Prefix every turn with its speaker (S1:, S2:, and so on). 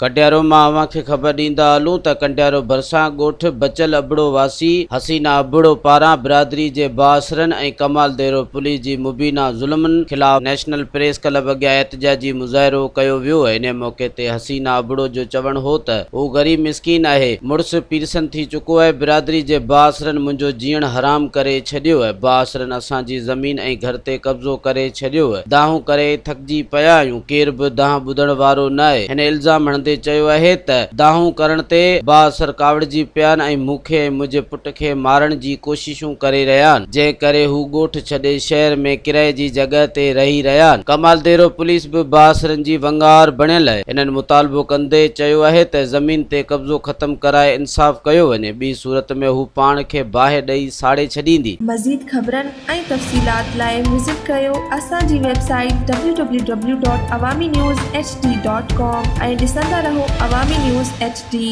S1: ڪنڊيارو مان اوهان کي خبر ڏيندا هلون ته ڪنڊيارو ڀرسان ڳوٺ بچل ابڙو واسي حسينا ابڙو پاران برادري جي بااثرن ۽ ڪمال ديرو پوليس جي مبينا ظلمن خلاف نيشنل پريس ڪلب اڳيان احتجاجي مظاهرو ڪيو ويو. انهي موقعي تي حسينا ابڙو جو چوڻ هو ته هو غريب مسڪين آهي، مڙس پيرسن ٿي چڪو آهي، برادري جي بااثرن منهنجو جيئڻ حرام ڪري ڇڏيو، بااثرن اسان جي زمين ۽ گهر تي قبضو ڪري ڇڏيو، دانهون ڪري ٿڪجي پيا آهيون، ڪير به دانهن ٻڌڻ وارو ناهي. هن الزام هڻندي چيو آهي ته دانهون ڪرڻ تي بااثر ڪاوڙجي پيا آهن ۽ مون کي ۽ منهنجي پٽ کي مارڻ جي ڪوششون ڪري رهيا آهن، جنهن ڪري هو ڳوٺ ڇڏي شهر ۾ ڪرائي جي جڳهه تي رهي رهيا آهن. ڪمال ديرو پوليس به بااثرن جي ونگار بڻيل آهي. هنن مطالبو ڪندي چيو آهي ته زمين تي قبضو ختم ڪرائي انصاف ڪيو وڃي، ٻي صورت ۾ هو پاڻ کي باهه ڏئي ساڙي ڇڏيندي.
S2: مزيد خبرن ۽ تفصيلات لاء وزٽ ڪريو اسان جي website W W W dot Awami news H D dot com ۽ ڏسندا رهو عوامي نيوز ايڇ ڊي.